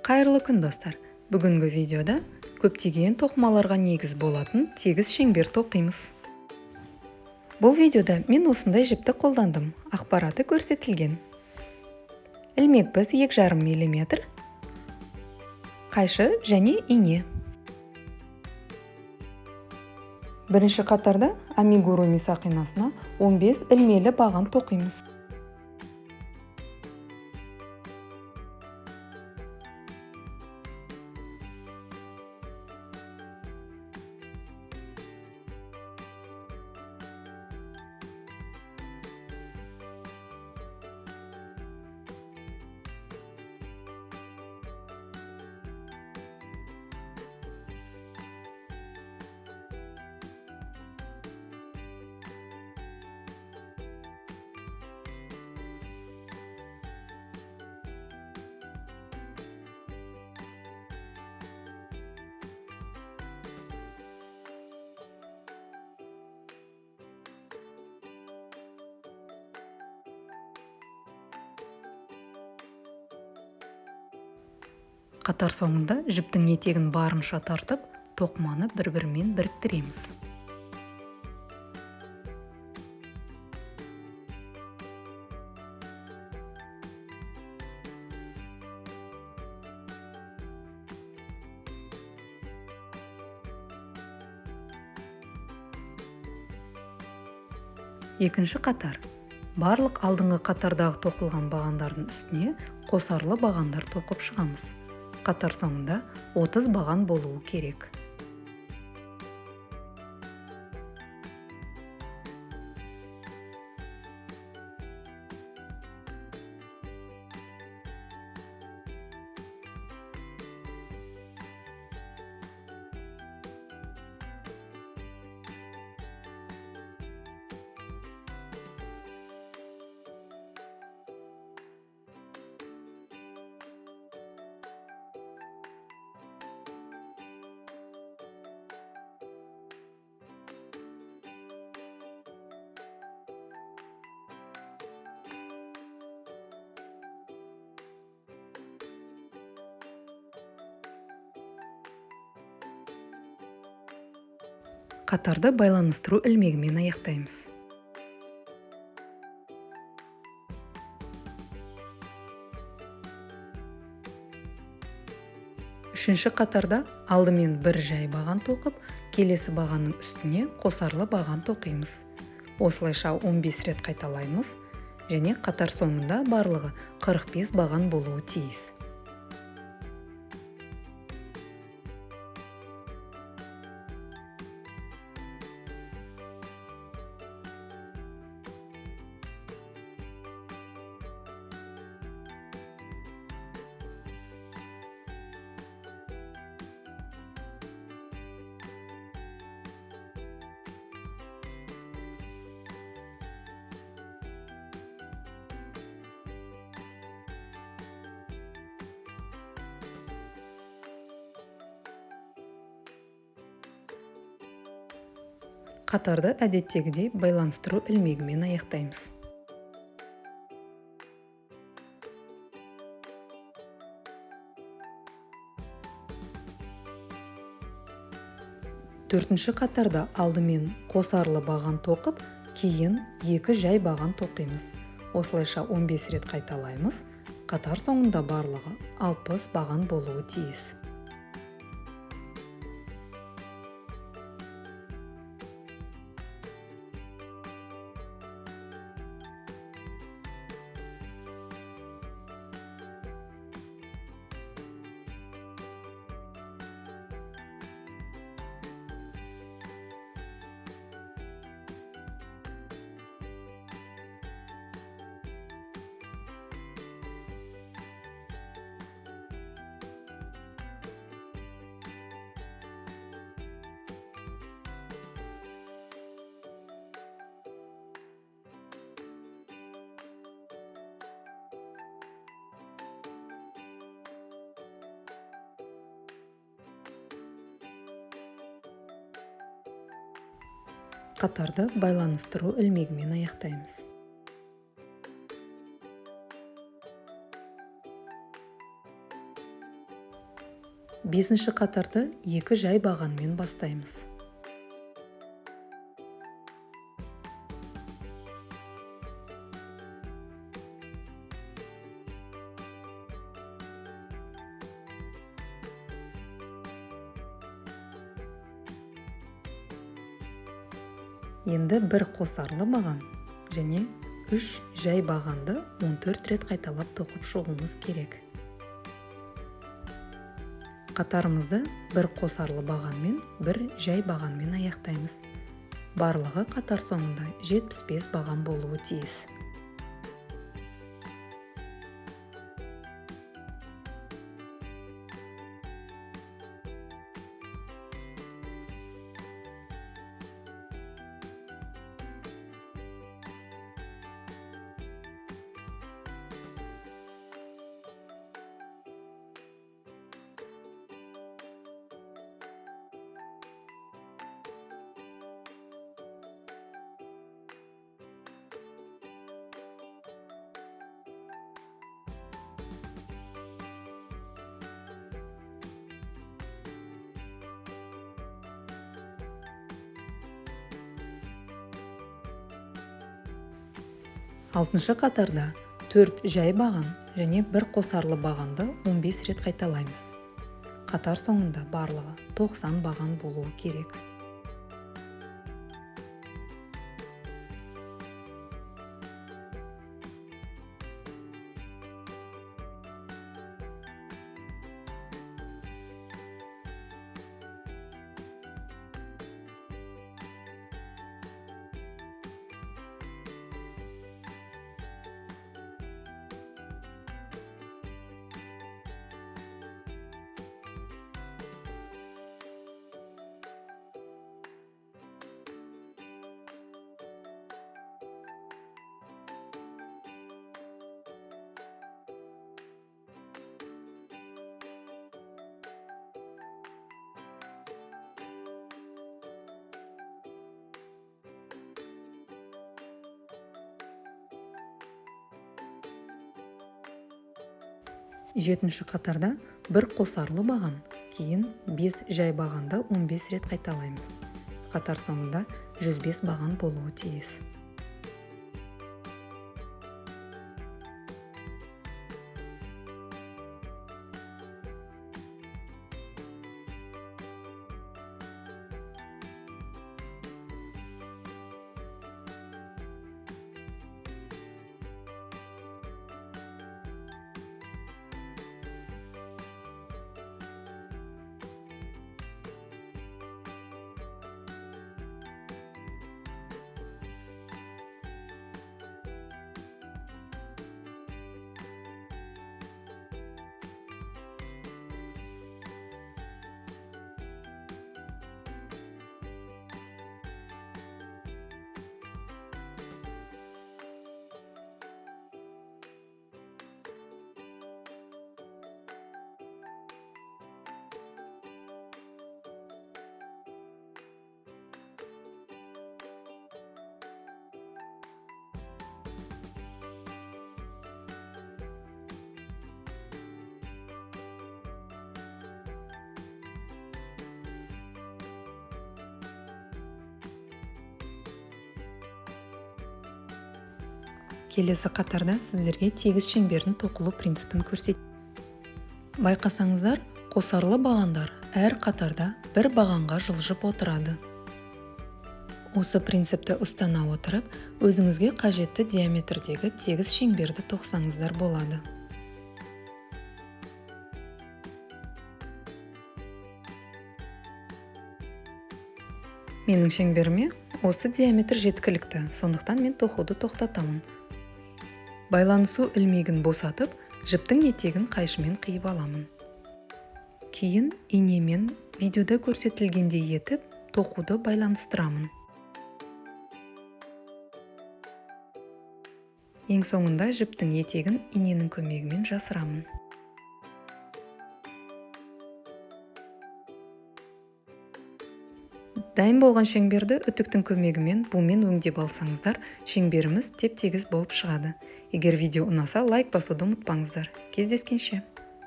Қайырлы күн, достар! Бүгінгі видеода көптеген тоқымаларға негіз болатын тегіс шеңбер тоқимыз. Бұл видеода мен осындай жіпті қолдандым. Ақпараты көрсетілген. Ілмек біз 2,5 мм, қайшы және ине. Бірінші қатарда амигуруми сақинасына 15 ілмелі баған тоқимыз. Қатар соңында жіптің етегін барынша тартып, тоқыманы бір-бірімен біріктіреміз. Екінші қатар. Барлық алдыңғы қатардағы тоқылған бағандардың үстіне қосарлы бағандар тоқып шығамыз. Қатар соңында 30 баған болуы керек. Қатарды байланыстыру ілмегімен аяқтаймыз. Үшінші қатарда алдымен бір жай баған тоқып, келесі бағанның үстіне қосарлы баған тоқимыз. Осылайша 15 рет қайталаймыз және қатар соңында барлығы 45 баған болуы тиіс. Қатарды әдеттегідей байланыстыру ілмегімен аяқтаймыз. Төртінші қатарда алдымен қосарлы баған тоқып, кейін екі жай баған тоқимыз. Осылайша 15 рет қайталаймыз. Қатар соңында барлығы 60 баған болуы тиіс. Қатарды байланыстыру ілмегімен аяқтаймыз. Бесінші қатарды 2 жай бағанмен бастаймыз. Енді бір қосарлы баған және 3 жай бағанды 14 рет қайталап тоқып шығуымыз керек. Қатарымызды бір қосарлы бағанмен, бір жай бағанмен аяқтаймыз. Барлығы қатар соңында 75 баған болуы тиіс. Алтыншы қатарда 4 жай баған және 1 қосарлы бағанды 15 рет қайталаймыз. Қатар соңында барлығы 90 баған болуы керек. Жетінші қатарда бір қосарлы баған, кейін 5 жай бағанды 15 рет қайталаймыз. Қатар соңында 105 баған болуы тиіс. Келесі қатарда сіздерге тегіс шеңбердің тоқылу принципін көрсет. Байқасаңыздар, қосарлы бағандар әр қатарда бір бағанға жылжып отырады. Осы принципті ұстана отырып, өзіңізге қажетті диаметрдегі тегіс шеңберді тоқсаңыздар болады. Менің шеңберіме осы диаметр жеткілікті, сондықтан мен тоқуды тоқтатамын. Байланысу ілмегін босатып, жіптің етегін қайшымен қиып аламын. Кейін инемен видеода көрсетілгендей етіп тоқуды байланыстырамын. Ең соңында жіптің етегін иненің көмегімен жасырамын. Дайын болған шеңберді үтіктің көмегімен бумен өңдеп алсаңыздар, шеңберіміз теп-тегіс болып шығады. Егер видео ұнаса, лайк басуды ұмытпаңыздар. Кездескенше!